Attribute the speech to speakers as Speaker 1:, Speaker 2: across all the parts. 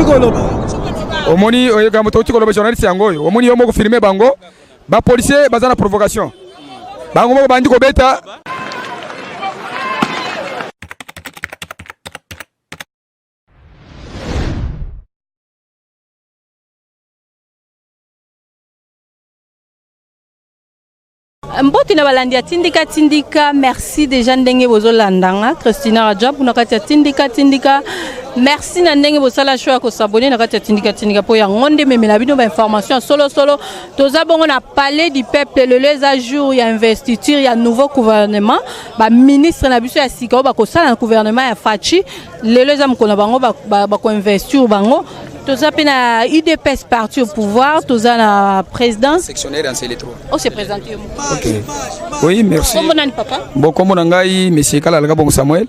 Speaker 1: koloba.
Speaker 2: Omoni oyoka moto outi koloba, journaliste yango oyo omoni yo moko filme bango, bapolicier baza na provocation, bango moko bandi kobeta.
Speaker 3: Mbote na balandi ya Tindika Tindika. Merci déjà ndenge bozolandanga Christina Rajab na kati ya Tindika Tindika. Merci na ndenge bosala choix ya kosabone na kati ya Tindika Tindika mpo yango nde memela bino bainformation ya solosolo. Toza bongo na Palais du Peuple. Lelo eza jour ya investiture ya nouveau gouvernement, baministre na biso ya sika oyo bakosala na gouvernement ya Fatshi. Lelo eza mokolo na bango bakoinvestir bango. Toza mpe na UDPS, parti au pouvoir. Toza na présidence
Speaker 2: sectionnaire en CL3.
Speaker 3: O se présente yo moko.
Speaker 2: Ok, oui, merci.
Speaker 3: Kombo nani, papa?
Speaker 2: Bon, kombo na ngai monsieur Kalalaka Bongo Samuel,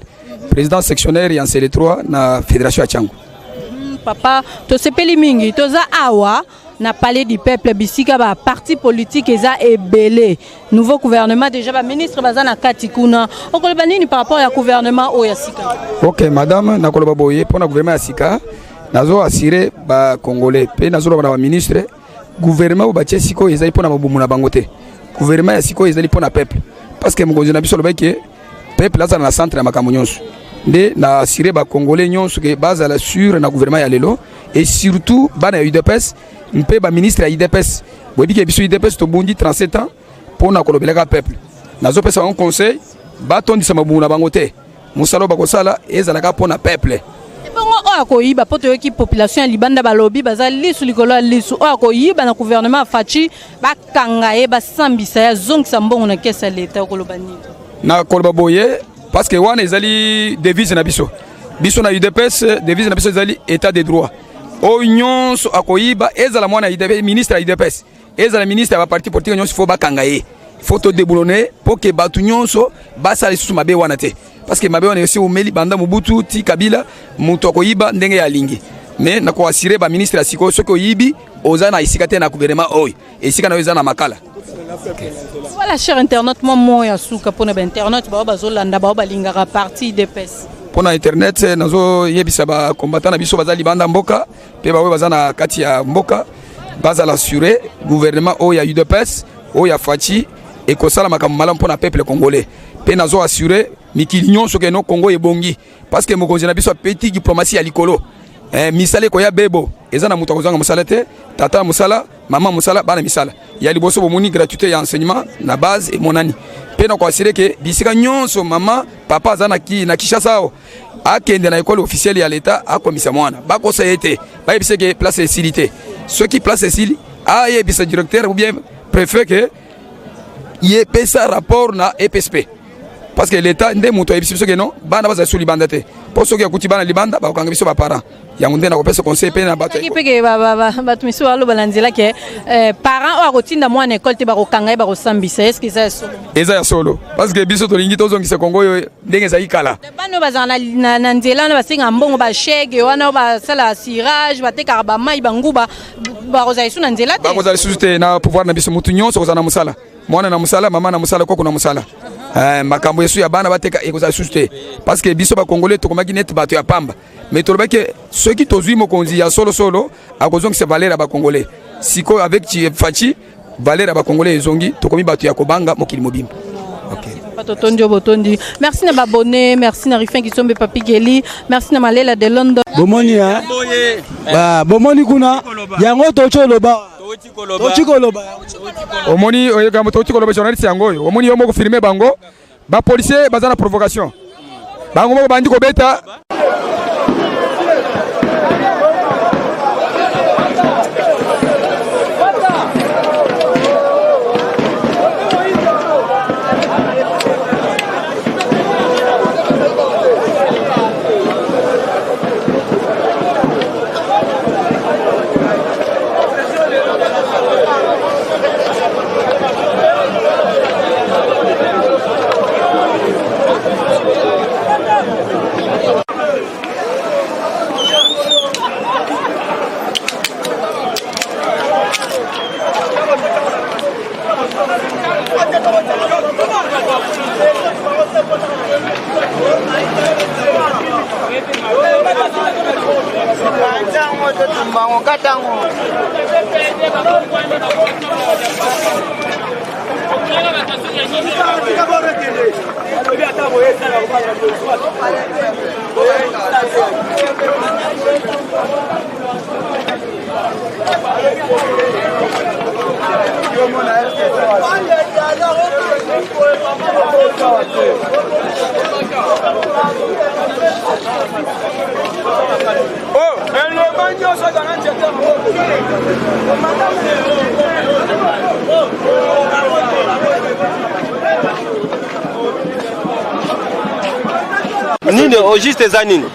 Speaker 2: président sectionnaire ya CL3 na fédération ya Tshangu.
Speaker 3: Papa, tosepeli mingi. Toza awa na Palais du Peuple, bisika baparti politique eza ebele. Nouveau gouvernement déjà, baministre baza na kati kuna. Okoloba nini par rapport ya gouvernement oyo ya sika?
Speaker 2: Ok madame, nakoloba boye mpona gouvernement ya sika. Nazo assurer bacongolais mpe nazoloba na baministre, gouvernement oyo batie sikoyo ezali mpona mabumu na bango te. Gouvernement ya sikoyo ezali mpona peuple, parce que mokonzi na biso alobaki ke peuple azala na centre ya makambo nyonso. Nde na assurer bacongolais nyonso ke bazala sur na gouvernement ya lelo, et surtout bana ya UDPS mpe baministre ya UDPS. Boyebi ke biso UDPS tobundi 37 ans mpona kolobelaka peuple. Nazopesa bango conseil, batondisa mabumu na bango te. Mosala oyo bakosala ezalaka mpona peuple.
Speaker 3: Ebongo oyo akoyiba? Mpo toyoki population ya libanda balobi baza lisu likolo ya lisu. Oyo akoyiba na gouvernement ya Fatshi, bakanga ye, basambisa ye, azongisa mbongo na kese ya leta. Okoloba nini?
Speaker 2: Na koloba boye, parce que wana ezali devise na biso. Biso na UDPS, devise na biso ezali état de droit. Oyo nyonso akoyiba, ezala mwana ya UDPS, ministre ya UDPS, ezala ministre ya baparti politique nyonso, faut bakanga ye, faut todéboulonner mpo ke bato nyonso basala lisusu mabe wana te, parce que mabe wana esi omeli banda Mobutu ti Kabila. Moto akoyiba ndenge ya alingi, mais nakoassurer baministre ya sikoyo, soki oyibi, oza na esika te na gouvernement oyo. Esika na yo eza na Makala.
Speaker 3: Voilà, cher internaute, mwa mot ya suka mpona bainternet bao bazolanda, bao balingaka parti UDPS.
Speaker 2: Mpo na internet, nazoyebisa bacombattant na biso baza libanda mboka mpe baoyo baza na kati ya mboka, bazala assuré, gouvernement oyo ya UDPS, oyo ya Fatshi, ekosala makambo malamu mpo na peuple congolais. Mpe nazo assurer mikili nyonso ke no, Congo ebongi, parce que mokonzi na biso apeti diplomatie ya likolo. Misala ekoya bebo, eza na moto akozanga mosala te. Tata mosala, mama mosala, bana misala. Ya liboso, bomoni gratuité ya enseignement na base emonani. Mpe na koassurer ke bisika nyonso mama, papa aza na Kinshasa awa, akende na ekole officielle ya leta, akomisa mwana. Bakosa ye te, bayebisa ke place esili te. Soki place esili, ayebisa directeur ou bien préfet ke ye pesa rapport na EPSP, parce que l'état nde moto ayebisi biso ke non, bana bazali su libanda te. Mpo soki akuti bana libanda, bakokanga biso baparent. Yango nde nakopesa conseil mpe na bato.
Speaker 3: Soki mpe ke bato misusu baloba na nzela ke parent oyo akotinda mwana ekole te, bakokanga ye, bakosambisa. Est ce que eza ya solo?
Speaker 2: Eza ya solo, parce que biso tolingi tozongisa Kongo oyo ndenge ezali kala.
Speaker 3: Bana oyo bazala na nzela wana, basengaka mbongo, bashege wana oyo basala cirage, batekaka bamai, banguba, bakozala lisusu na nzela te?
Speaker 2: Bakozala lisusu te. Na pouvoir na biso, motu nyonso akozala na mosala, mwana na mosala, mama na mosala, koko na mosala. Makambo esu ya bana bateka ekozala lisusu te, parce que biso bacongolais tokomaki neti bato ya pamba. Mais tolobaki soki tozwi mokonzi ya solosolo, akozongisa valeur ya bacongolais. Sikoyo avec Fatshi, valeur ya bacongolais ezongi, tokomi bato ya kobanga mokili mobimba. Okay.
Speaker 3: Totondi oyo botondi. Merci na babone, merci na Rifin Kisombe, Papi Geli, merci na Malela de London.
Speaker 1: Bomoni bomoni kuna yango toki oloba, toki koloba.
Speaker 2: Omoni oyoka moto outi koloba, journaliste yango oyo omoni yo moko filme bango, bapolicier baza na provocation, bango moko bandi kobeta.
Speaker 4: Nini au juste eza nini?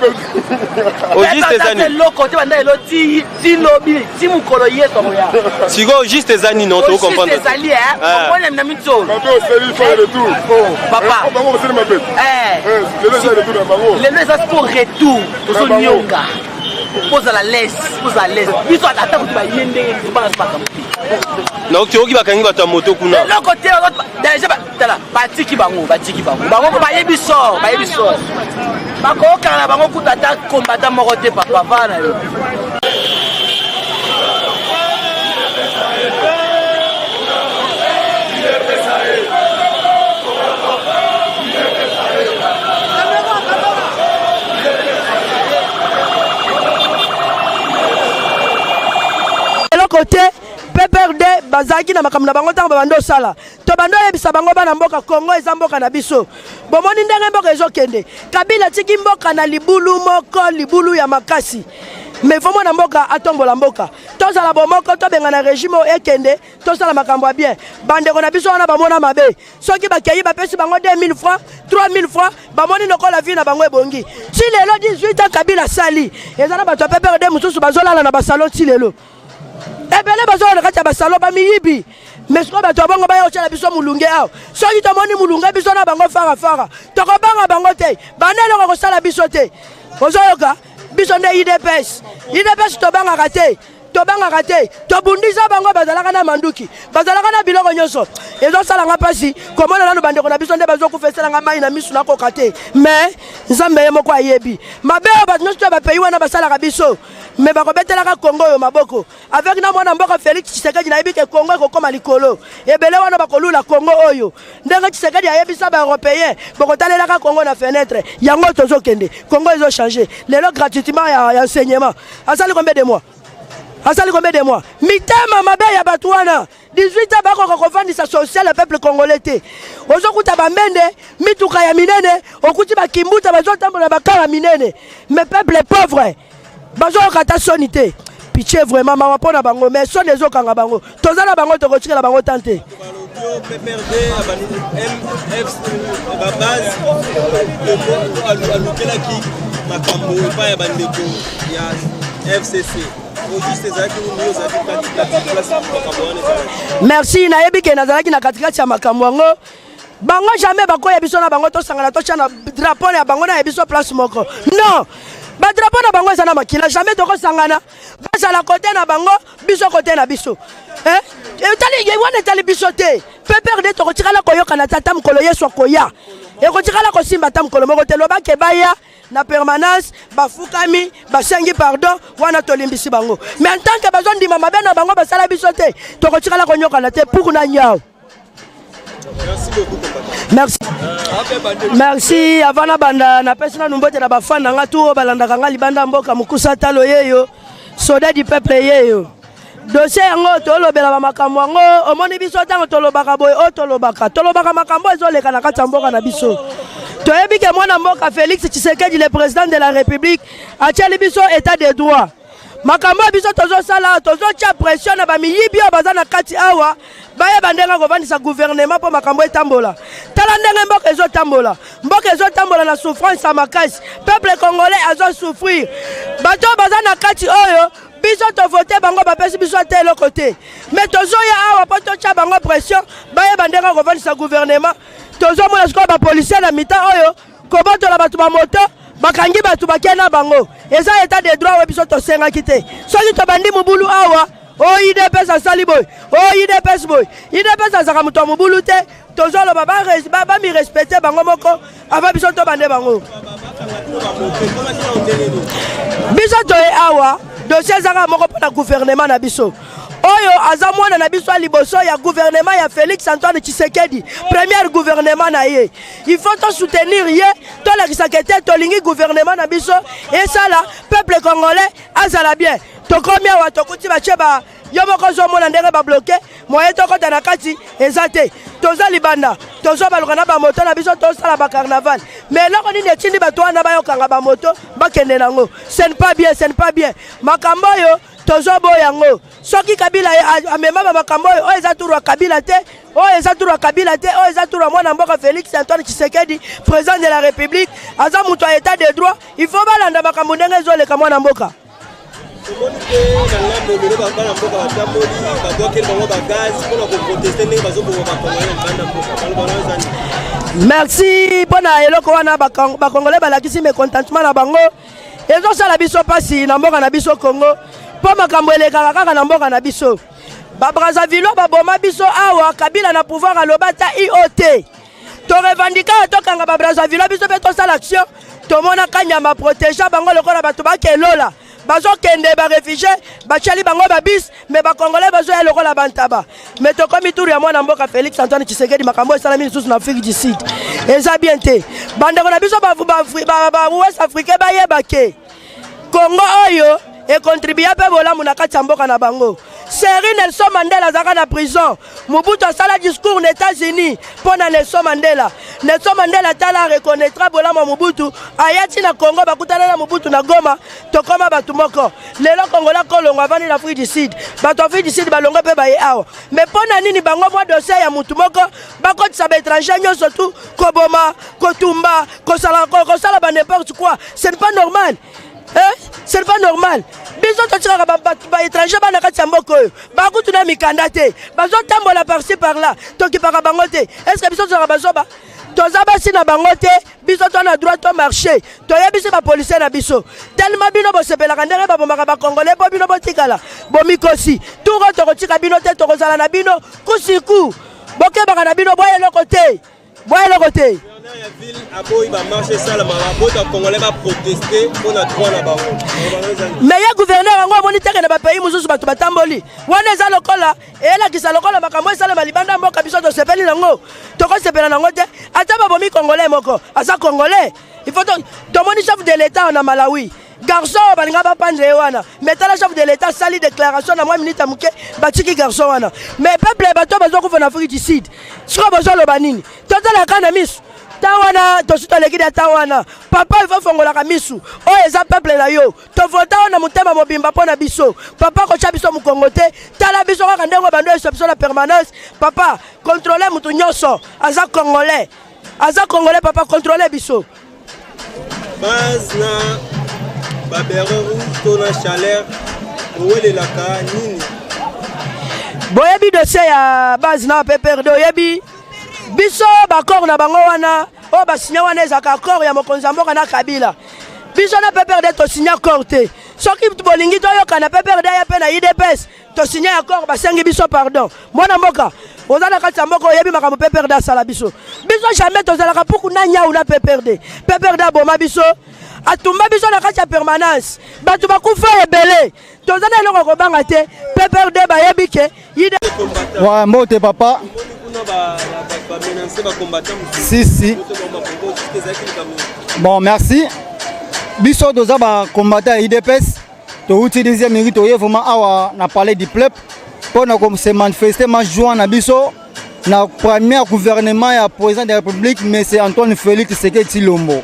Speaker 4: Au juste eza nini?
Speaker 5: Eloko te banda elo ti ti lobi ti mokolo yesu akoya.
Speaker 4: Sikoyo juste eza nini on to comprendre.
Speaker 5: Juste ezali eh omoni na mitso.
Speaker 6: Mabe osali fa retour.
Speaker 5: Oh papa.
Speaker 6: Bango basali mabe.
Speaker 5: Eh.
Speaker 6: Lelo eza retour na bango.
Speaker 5: Lelo eza siko retour tozonionga. Ozala lese, ozala lese. Biso ata kutu baye ndenge tobanga so makambo te.
Speaker 4: Donc toyoki bakangi bato ya moto kuna.
Speaker 5: Eloko te deja tala batiki bango batiki bango bango ko bayebi sort bayebi sort bakokanga na bango kutu ata combattant moko te papa va na yo.
Speaker 7: Eloko te PPRD bazalaki na makambo na bango ntango babandi osala tobandi oyebisa bango bana mboka Congo eza mboka na biso bomoni ndenge mboka ezokende Kabila atiki mboka na libulu moko libulu ya makasi mais fo mwana mboka atombola mboka tozala bomoko tobengana regime oyo ekende tosala makambo ya bien bandeko na biso wana bamona mabe soki bakei bapesi bango 2000 francs 3000 francs bamoni lokola vie na bango ebongi ti lelo 18 ans Kabila asali eza na bato ya PPRD mosusu bazolala na basalon ti lelo ebele bazolala na kati ya basalon bamiyibi mais sikoyo bato ya bongo baya kotyela biso molunge awa soki tomoni molunge biso na bango farafara tokobanga bango te banda eloko kosala biso te ozoyoka biso nde UDPS UDPS tobangaka te tobangaka te tobundisa bango bazalaka na manduki bazalaka na biloko nyonso ezosala nga mpasi komona nano bandeko na biso nde bazokufa esala nga mai na misu nakoka te mais nzambe ye moko ayebi mabe oyo bato nyonso ya bapays wana basalaka biso mais bakobetelaka kongo oyo maboko avec na mwana mboka Félix Tshisekedi nayebi ke Kongo ekokoma likolo ebele wana bakolula Kongo oyo ndenge Tshisekedi ayebisa ba européen bokotalelaka Kongo na fenêtre yango tozokende Kongo ezo changer lelo gratuitement ya, ya enseignement asali combien de mois asali combien de mois mitema mabe ya bato wana 18 ans bakoka kofandisa social ya peuple congolais te ozokuta bambende mituka ya minene okuti bakimbuta bazotambola bakala minene mais peuple pauvre bazoyoka ata soni te pitié vraiment mawa mpo na bango mais soni ezokanga bango toza na bango tokotikela bango tan te
Speaker 4: alukelaki makambo epai ya bandeko ya FCC.
Speaker 7: Merci, nayebi ke nazalaki na katikati ya makambo yango bango jamais bakoya biso na bango tosangana totya na drapeau ya bango na ya biso place moko non badrapeau na bango eza na makila jamais tokosangana bazala kote na bango biso kote na biso eh? etali wana etali biso te PPRD tokotikala koyokana te ata mokolo Yesu akoya ekotikala kosimba ata mokolo moko te loba ke baya na permanence bafukami basengi pardon wana tolimbisi bango mais en tant que bazondima mabe na bango basala biso te tokotikala konyokana te puku na nyau. Merci. Merci avant na banda napesi nanu mbote na bafan na nga tu oyo balandaka nga libanda mboka mokusa talo yeyo soda du peuple yeyo dossier yango tolobela ba makambo yango omoni biso ntango tolobaka boye oyo tolobaka tolobaka makambo ezoleka na kati ya mboka na biso toyebi ke mwana mboka Félix Tshisekedi le président de la République atieli biso état de droit makambo oyo biso tozosala tozotya pression na bamiyibi oyo baza na kati awa bayeba ndenge kovandisa gouvernement mpo makambo etambola tala ndenge mboka ezotambola mboka ezotambola na souffrance ya makasi peuple congolais azosouffrir bato oyo baza na kati oyo biso tovote bango bapesi biso ata eloko te me tozoya awa mpo totya bango pression bayeba ndenge kovandisa gouvernement tozomona sikoyo bapolisier na mita oyo kobotola bato bamoto bakangi bato bakei na bango eza etat de droit oyo biso tosengaki te soki tobandi mobulu awa oyo UDPS asali boye oyo UDPS boye UDPS azalaka moto ya mobulu te tozoloba bamirespecte bango moko ava biso tobande bango biso toye awa dossier ezaka moko mpo na gouvernement na biso Oyo aza mwana na biso ya liboso ya gouvernement ya Félix Antoine Tshisekedi, premier gouvernement na ye. Il faut to soutenir ye, tolakisa ke te tolingi gouvernement na biso esala peuple congolais azala bien. Tokomi awa tokuti batie ba yo moko ozomona ndenge babloke moye tokɔta na kati eza te, toza libanda, tozobaluka na bamoto na biso, tosala bacarnaval. Mais eloko nini etindi bato wana bayokanga bamoto bakende nango? Ce n'est pas bien, ce n'est pas bien. Makambo oyo tozoboya yango. Soki Kabila amema bamakambo oyo, oyo eza tour ya Kabila te, oyo eza tour ya Kabila te, oyo eza tour ya mwana mboka Félix Antoine Tshisekedi, président de la République. Aza moto ya état de droit, il faut balanda makambo ndenge ezoleka, mwana mboka.
Speaker 4: Tomoni mpe na ngambo lelo bana mboka batamboli, babwakeli bango bagaz mpona koprotester ndenge bazoboma bakongolais na libanda mboka. Baloba na eza nini?
Speaker 7: Merci mpo na eloko wana. Bakongolais balakisi mécontentement na bango. Ezosala biso mpasi na mboka na biso Congo, mpo makambo elekaka kaka na mboka na biso. Babrazzaville baboma biso awa, Kabila na pouvoir aloba ata iot. Torevendiquer tokanga babrazzaville, biso mpe tosala action. Tomonaka nyama protéger bango lokola bato bakelola bazokende baréfugiés, batiali bango babus, mais bakongolais bazoya lokola bantaba. Mais tokomi tour ya mwana mboka Félix Antoine Tshisekedi. Makambo esalami lisusu na Afrique du Sud eza bien te. Bandeko na biso bawest africain bayeba ke Congo oyo econtribuer mpe bolamu na kati ya mboka na bango. Seri Nelson Mandela azalaka na prison, Mobutu asala discours na États-Unis mpo na Nelson Mandela. Nelson Mandela tala reconnaîtra bolamu ya Mobutu, aya ti na Congo, bakutana na Mobutu na Goma, tokoma bato moko. Lelo Kongola kolongo avandi na Afrique du Sud, bato Afrique du Sud balongo mpe baye awa. Mais mpo na nini bango mwa dossier ya mutu moko bakotisa baétranger nyonso tu koboma, kotumba, kosala, kosala ba n'importe quoi? Ce n'est pas normal, eh? Ce n'est pas normal. Biso totikaka baétranger bana kati ya mboka oyo, bakutu na mikanda te, bazotambola par-ci par-là, tokipaka bango te. Est ce que biso tozalaka bazoba? Toza basi na bango te. Biso to na droit to marché. Toyebisi bapolicier na biso, tellement bino bosepelaka ndenge babomaka bakongolais mpo bino botikala bomikosi turo. Tokotika bino te, tokozala na bino kusiku. Bokebaka na bino, boya eloko te, boya eloko te.
Speaker 4: Gouverneur ya ville aboyi bamarche esalama, baboyi bacongolais baprotester mpona droit na bango.
Speaker 7: Mais ye gouverneur yango amoni teke na bapays mosusu bato batamboli wana, eza lokola eyelakisa lokola makambo esalema libanda mboka, biso tosepeli nango. Tokosepela nango te. Ata babomi congolais moko, aza congolais. Il faut tomoni chef de l'État na Malawi, garçon oyo balinga bapandre ye wana, mais tala, chef de l'État asali déclaration na mwa minute ya moke, batiki garçon wana. Mais peuple, bato bazokufa na Afrique du Sud, sikoyo bozoloba nini? Totalaka na miso ta wana, tosi toleki da ta wana. Papa, il faut fongolaka misu. Oyo eza peuple na yo, tovota oyo na motema mobimba mpo na biso. Papa, kotya biso mokongo te, tala biso kaka ndenge bando oyesa biso na permanence. Papa, contrôle motu nyonso aza congolais, aza congolais. Papa, contrôle biso.
Speaker 4: Base na babérets rouge to na chaleur, owelelaka nini?
Speaker 7: Boyebi dossier ya base na PPRD, oyebi biso baaccord na bango wana oyo basinya wana, ezalaka accord ya mokonzi ya mboka na Kabila. Biso na PPRD tosinya accord te. Soki bolingi toyokana, PPRD aya mpe na UDPS, tosinya accord, basengi biso pardon. Mwana mboka, oza na kati ya mboka, oyebi makambo PPRD asala biso. Biso jamais tozalaka puku na nyau na PPRD. PPRD aboma biso, atumba biso na kati ya permanence, bato bakufa ebele. Toza na eloko kobanga te. PPRD bayebi ke
Speaker 1: Wa mbote, papa. Si si, bon, merci. Biso toza bacombattant ya UDPS, touti deuxième minute, toye vraiment awa na Palais du Peuple mpona kose manifester ma joie na biso na premier gouvernement ya président de la République, monsieur Antoine Félix Tshisekedi Tshilombo.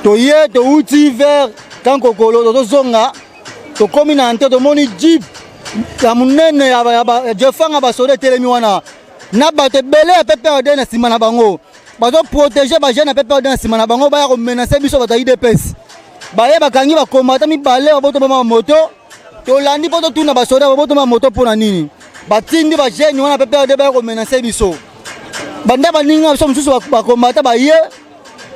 Speaker 1: Toye, touti vers Kankokolo, tozozonga, tokomi na nte, tomoni jeep ya monene ya jefanga, basoda etelemi wana na bato ebele ya PPRD na nsima na bango, bazoprotéger bajeune ya PPRD na nsima na bango. Baya komenacer biso bato ya UDPS. Baye, bakangi bakombata mibale, babotoma bamoto. Tolandi mpo totuna basoda babotoma bamoto mpo na nini. Batindi bajeune wana PPRD baya komenacer biso. Banda baninga biso mosusu bakombata baye,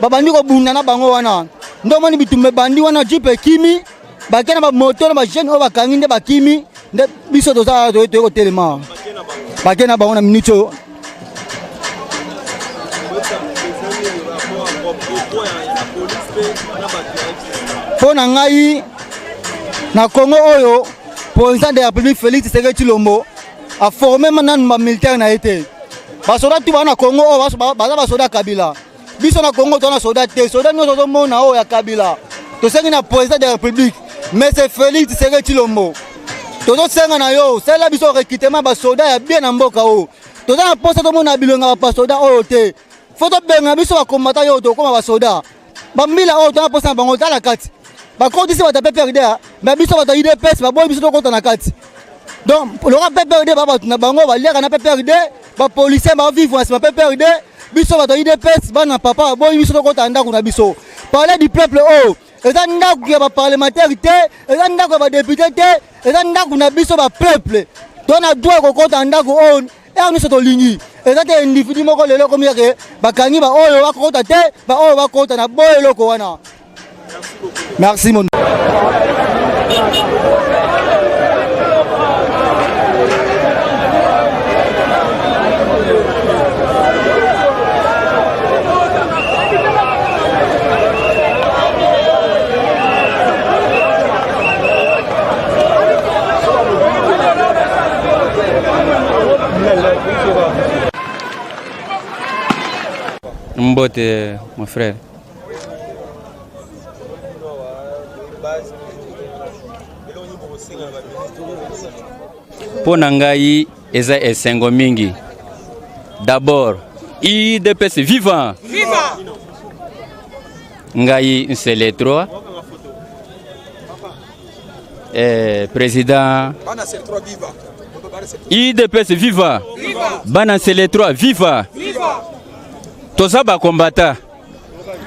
Speaker 1: babandi kobunda na bango wana. Nde omoni bitumba ebandi wana, jeep ekimi, bake na bamoto na bajeune oyo bakangi, nde bakimi. Nde biso toza toye kotelema, bake na bango na minute oyo. Mpo na ngai, na Kongo oyo. Président de la République Félix Tshisekedi Tshilombo aforme nanu bamilitaire na ye te. Basoda tu baa na Congo oyo baza basoda ya Kabila. Biso na Congo toza na soda te. Soda nyonso ozomona oyo ya Kabila. Tosengi na président de la République Monsieur Félix Tshisekedi Tshilombo, tozosenga na yo, salela biso recrutement basoda ya bien na mboka oyo. Toza na mposa tomona bilonga basoda oyo te. Fo tobenga biso bakombata oyo tokóma basoda. Bambila oyo toza mposa na bango, tala kati bakotisi bato ya PPRD, me biso bato ya UDPS baboyi biso tokota na kati. Donc loka PPRD ba bato na bango baliaka na PPRD, bapolicier bavivre na nsima PPRD. Biso bato ya UDPS, bana papa, baboyi biso tokota na ndako na biso, Palais du Peuple. Oyo eza ndako ya baparlementaire te, eza ndako ya badéputé te, eza ndako na biso bapeuple. To na droit kokota na ndako oyo ere nyonso tolingi. Eza te individu moko lelo ekomi yake bakangi baoyo bakokota te, baoyo bakota na boyo eloko wana. Merci mon.
Speaker 8: Mbote, mon frère. Mpo na ngai eza esengo mingi. D'abord, UDPS viva!
Speaker 4: Viva!
Speaker 8: Ngai Nsele 3, président UDPS viva! Bana Nsele 3 viva! Toza bakombata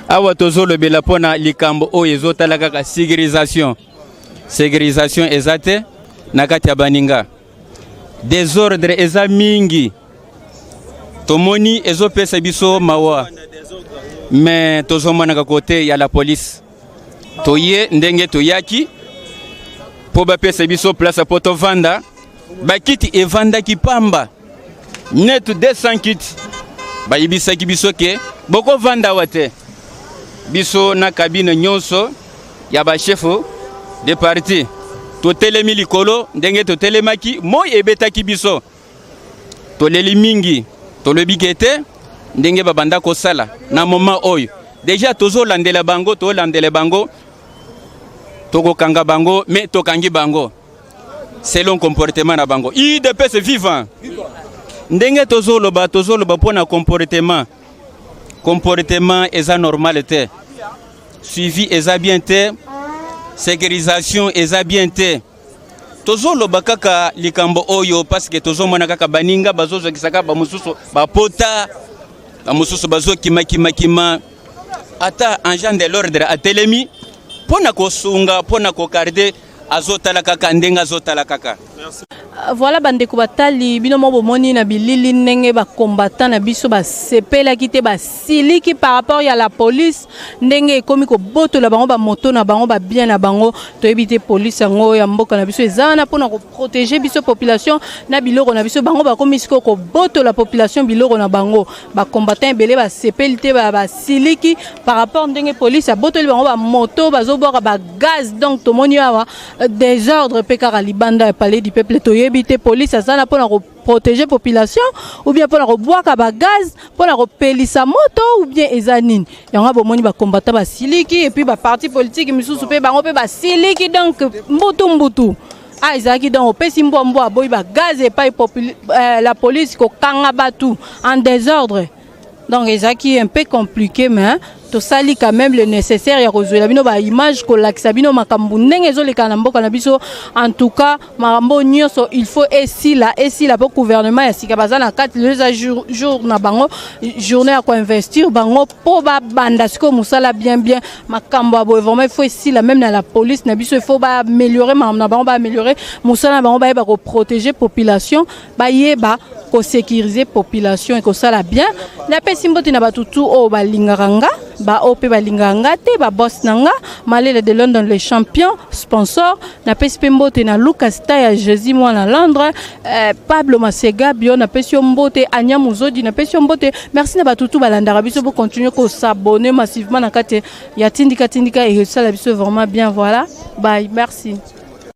Speaker 8: awa, tozolobela mpona likambo oyo ezotala kaka sécurisation. Sécurisation eza te na kati ya baninga, désordre eza mingi. Tomoni ezopesa biso mawa, me tozomonaka kote ya la police. Toye ndenge toyaki mpo bapesa biso place mpo tovanda, bakiti evandaki pamba net 200 kiti. Bayebisaki biso ke bokovanda awa te. Biso na cabine nyonso ya bachef de parti totelemi likolo. Ndenge totelemaki, moi ebetaki biso, toleli mingi. Tolobi ke te, ndenge babanda kosala na moment oyo déjà, tozolandela bango, tolandela bango, tokokanga bango. Me tokangi bango selon comportement na bango. UDPS viva! Ndenge tozoloba, tozoloba mpo na comportement. Comportement eza normal te, suivi eza bien te, sécurisation eza bien te. Tozoloba kaka likambo oyo parce que tozomona kaka baninga bazozokisa kaka bamosusu, bapota bamosusu bazokimakimakima. Ata agent de l'ordre atelemi mpo na kosunga, mpo na kogarder, azotala kaka ndenge azotala kaka.
Speaker 3: Voilà, bandeko batali, bino mo bomoni na bilili ndenge bacombattant na biso basepelaki te, basiliki par rapport ya la police, ndenge ekomi kobotola bango bamoto na bango, babien na bango. Toyebi te, police yango ya mboka na biso eza wana mpona koprotéger biso population na biloko na biso. Bango bakomi sikoyo kobotola population biloko na bango. Bacombattant ebele basepeli te, basiliki par rapport ndenge police abotoli bango bamoto, bazobwaka bagaz. Donc tomoni awa désordre mpe kaka libanda ya Palais du Peuple. Toyebi te, police aza na mpona koprotéger population ou bien mpona kobwaka bagaz, mpona kopelisa moto, ou bien eza nini yango? Bomoni bacombattant basiliki, et puis baparti politique misusu mpe bango mpe basiliki. Donc mbutu mbutu ah ezalaki, donc opesi mbwa, mbwa aboyi bagaz epai la police kokanga bato en désordre. Donc ezalaki un peu compliqué, mais tosali quand même le nécessaire ya kozwela bino baimage, kolakisa bino makambo ndenge ezoleka na mboka na biso. En tout cas, makambo nyonso il faut esila, esila mpo gouvernement ya sika baza na kati. Lelo eza jour na bango, journée ya koinvestir bango mpo babanda sikoyo mosala bien bien. Makambo ya boye vraiment il faut esila. Même na la police na biso, il faut baaméliorer makambo na bango, baaméliorer mosala na bango, bayeba koprotéger population, bayeba kosécuriser population, ekosala bien. Napesi mbote na bato tu oyo balingaka nga, baoyo mpe balingaka nga te, baboss na nga Malele de London, le champion sponsor. Napesi mpe mbote na Lucas Ta ya Jésus mwana Londres, Pablo Masegabio, napesi yo mbote. Anya Muzodi, napesi yo mbote. Merci na bato tu balandaka biso. Bocontinue kos'abonner massivement na kati ya Tindika Tindika, ekosala biso vraiment bien. Voilà, bye, merci.